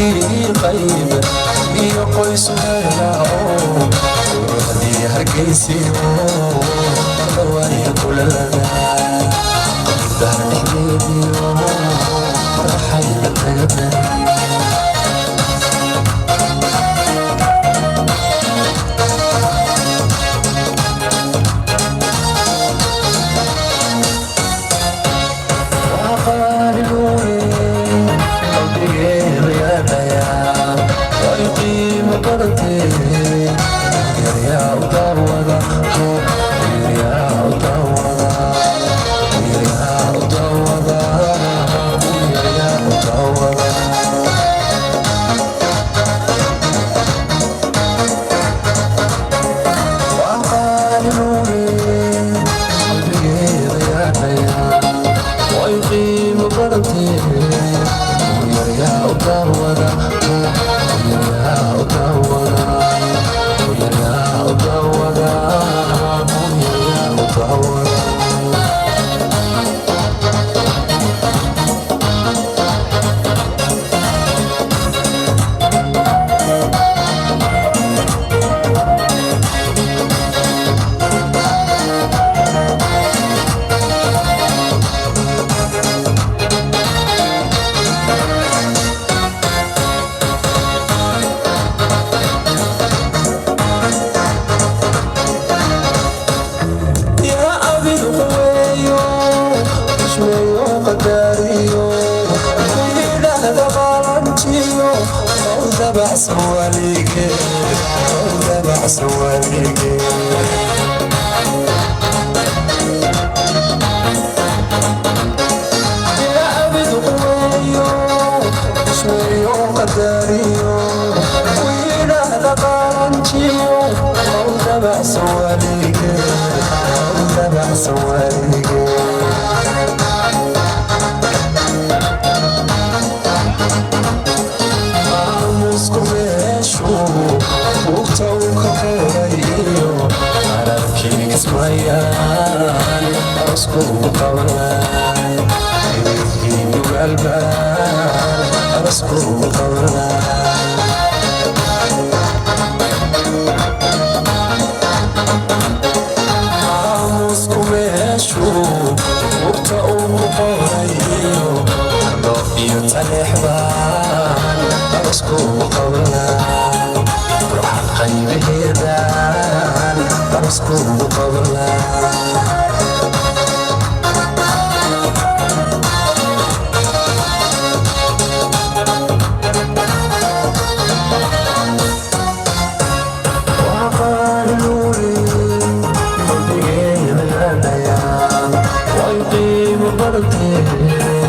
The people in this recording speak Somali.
Reerkii qayb iyo qoysu helao, quruxdii Hargeysiyo dhawaayo kulalada, Qabridahar dhexdeediyo qorraxay la tagabay. Waa qaaliluule qalbigeeda yaadhayaa, way qiimo badantee. Yaryaa u daawada, yaryaa u daawada, yaryaa u daawada, yaryaa u daawada. Waa qaaliluule qalbigeeda yaadhayaa, way qiimo badantee. Yaryaa u daawada, yaryaa u daawada, yaryaa u daawada, yaryaa u daawada. Yaa abid quweeyo, xushmeeyo, qadaariyo, yidhaahda qalanjiyo, ow dabacsan waligee, ow dabacsan waligee. Yaa abid quweeyo, xushmeeyo, qadaariyo, yidhaahda qalanjiyo, ow dabacsan waligee, ow dabacsan waligee. Maamusku meeshu bugta uu ka qoray iyo qararkii Kismayaan arosku qabanay, xiriirkii Nugaalbaan arosku qabanay. Maamusku meeshu bugta uu ku qoray iyo Qardho iyo Taleexbaan arosku qabanay, Burca qaybaheedaan arosku qabanay. Waa qaaliluule qalbigeeda yaadhayaa, way qiimo badantee.